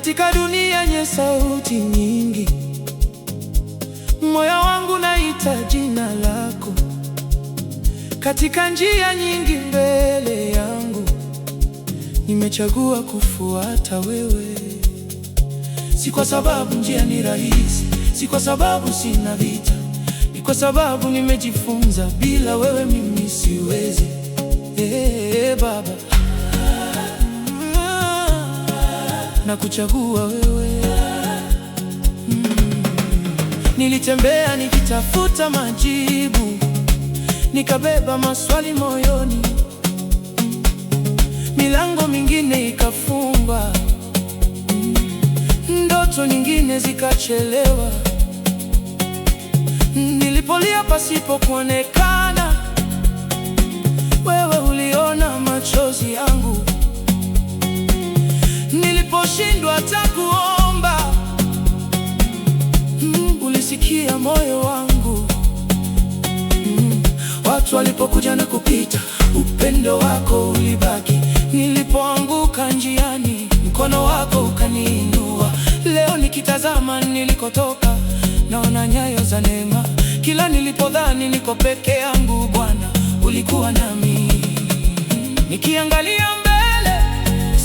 Katika dunia yenye sauti nyingi, moyo wangu naita jina lako. Katika njia nyingi mbele yangu, nimechagua kufuata wewe. Si kwa sababu njia ni rahisi, si kwa sababu sina vita, ni kwa sababu nimejifunza bila wewe mimi siwezi. Hey, Baba, na kuchagua wewe. Nilitembea nikitafuta majibu, nikabeba maswali moyoni, milango mingine ikafungwa, ndoto nyingine zikachelewa. Nilipolia pasipo kuonekana, wewe uliona machozi yangu. Niliposhindwa hata kuomba, ulisikia moyo wangu. Watu walipokuja na kupita, upendo wako ulibaki. Nilipoanguka njiani, mkono wako ukaniinua. Leo nikitazama nilikotoka, naona nyayo za neema. Kila nilipodhani niko peke yangu, Bwana ulikuwa nami. Nikiangalia mbele,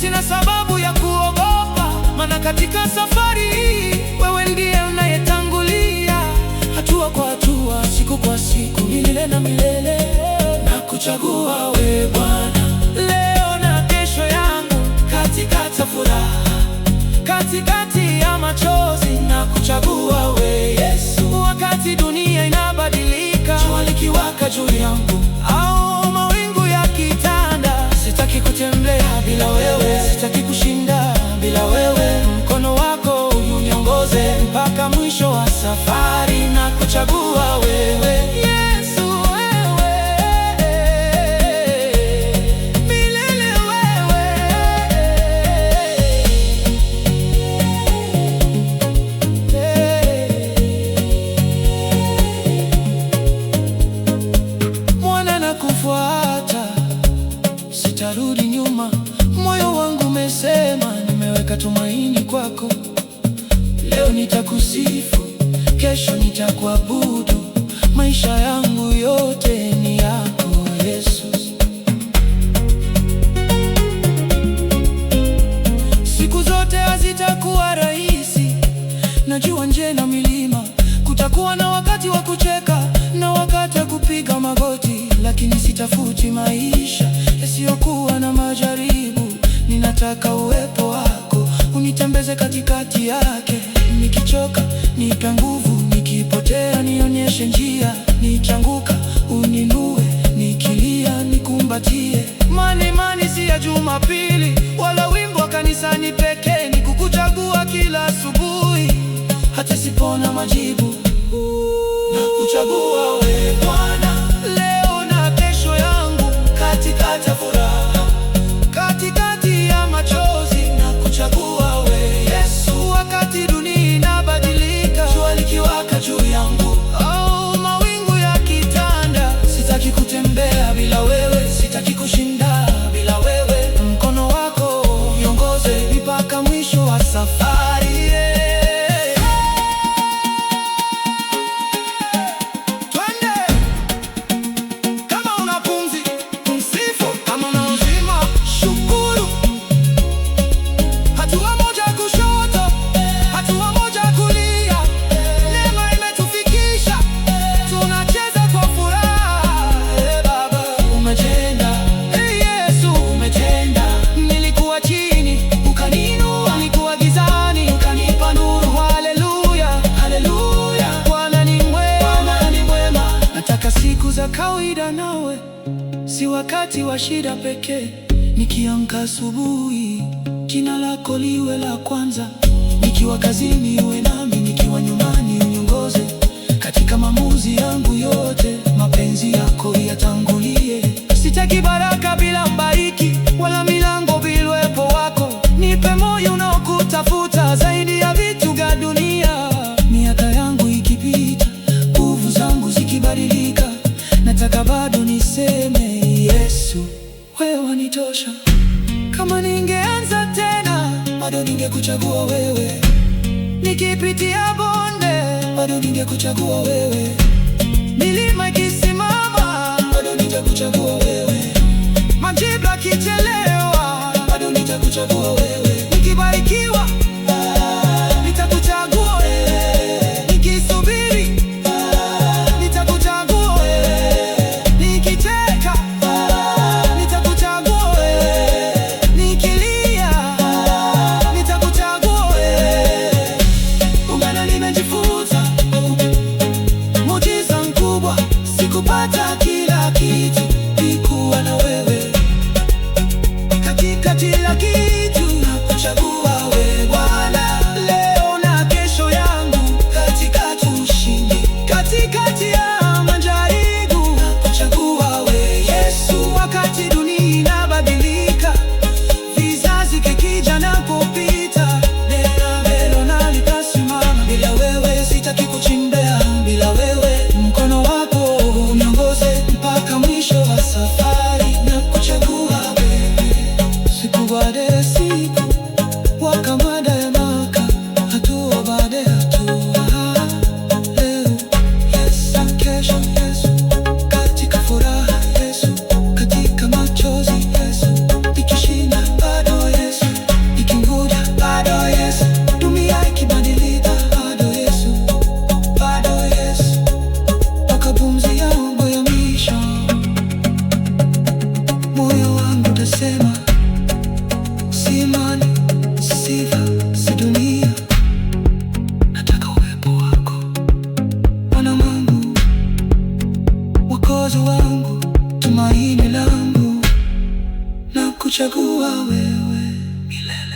sina sababu ya kuogopa, maana katika safari hii wewe ndiye unayetangulia, hatua kwa hatua, siku kwa siku, milele na milele. Nakuchagua wewe Bwana, leo na kesho yangu, katikati ya furaha, katikati ya machozi, nakuchagua wewe Yesu. Wakati dunia inabadilika, jua likiwaka juu yangu au mawingu yakitanda, sitaki kutembea bila wewe, sitaki kushinda bila wewe. Mkono wako uniongoze mpaka mwisho wa safari, na kuchagua wewe Yesu, wewe milele, wewe. Mwana na kufuata, sitarudi nyuma. Moyo wangu umesema, nimeweka tumaini kwako. Leo nitakusifu, kesho nitakuabudu. Maisha yangu yote ni yako Yesu. Siku zote hazitakuwa rahisi, najua nje na milima kutakuwa na wakati wa kucheka na wakati wa kupiga magoti, lakini sitafuti maisha yasiyokuwa na majaribu. Ninataka uwepo wako unitembeze katikati yake. Nikichoka nipe nguvu, nikipotea nionyeshe njia, nikianguka uninue, nikilia nikumbatie. Maana imani si ya Jumapili wala wimbo wa kanisani pekee, ni kukuchagua kila asubuhi hata sipona majibu. Nakuchagua wewe Bwana, leo na kesho yangu, katikati ya furaha, katikati ya machozi, nakuchagua wewe Yesu. Wakati dunia inabadilika, jua likiwaka juu yangu au mawingu yakitanda, sitaki kutembea bila wewe, sitaki kushinda bila wewe. Mkono wako niongoze mpaka mwisho wa safari. Twende! Kama una pumzi, msifu. Kama una uzima, shukuru. Hatua moja kushoto, hatua moja kulia, neema imetufikisha, tunacheza kwa furaha. Hey Baba, umetenda. Hey Yesu, umetenda. Nilikuwa chini, ukaniinua. Nilikuwa gizani, ukanipa nuru. Haleluya, haleluya. Bwana ni mwema, Bwana ni mwema. Nataka siku za kawaida nawe, si wakati wa shida pekee. Nikiamka asubuhi, jina lako liwe la kwanza. Nikiwa kazini uwe nami, nikiwa nyumbani uniongoze. Katika maamuzi yangu yote, mapenzi yako yatangulie. Sitaki baraka bila mbariki, wala milango bila uwepo wako. Nipe moyo unaokutafuta zaidi ya vitu vya dunia. Miaka yangu ikipita, nguvu zangu zikibadilika, nataka bado niseme Yesu, wewe wanitosha. Kama ningeanza tena bado ningekuchagua wewe. Nikipitia bonde, bado ningekuchagua wewe. Milima ikisimama, bado nitakuchagua wewe. Majibu yakichelewa, bado nitakuchagua wewe. Nikibarikiwa, nitakuchagua wewe. Nikisubiri, nitakuchagua wewe. Nikicheka, nitakuchagua wewe. Nikilia, nitakuchagua wewe. Ungana nimejifunza muujiza mkubwa, sikupata kila kitu, nikuwa na wewe katika kila kitu. Nakuchagua wewe Bwana, leo na kesho yangu, katika ushindi, katikati ya majaribu. Nakuchagua wewe Yesu, wakati dunia inabadilika, vizazi kikija na kupita, neno na litasimama. Bila wewe sitaki kuchimbea, bila wewe mkono wako uniongoze mpaka mwisho wa safari. Nakuchagua wewe, siku baada ya siku, mwaka baada ya mwaka, hatua baada ya hatua. Leo Yesu, kesho Yesu, katika furaha Yesu, katika machozi Yesu, nikishinda bado Yesu, nikingoja bado Yesu, dunia ikibadilika bado Yesu, bado Yesu, mpaka pumzi yangu ya mwisho, moyo wangu utasema, si mali, si sifa, si dunia, nataka uwepo wako Bwana Mungu, Mwokozi wangu, tumaini langu, nakuchagua wewe milele.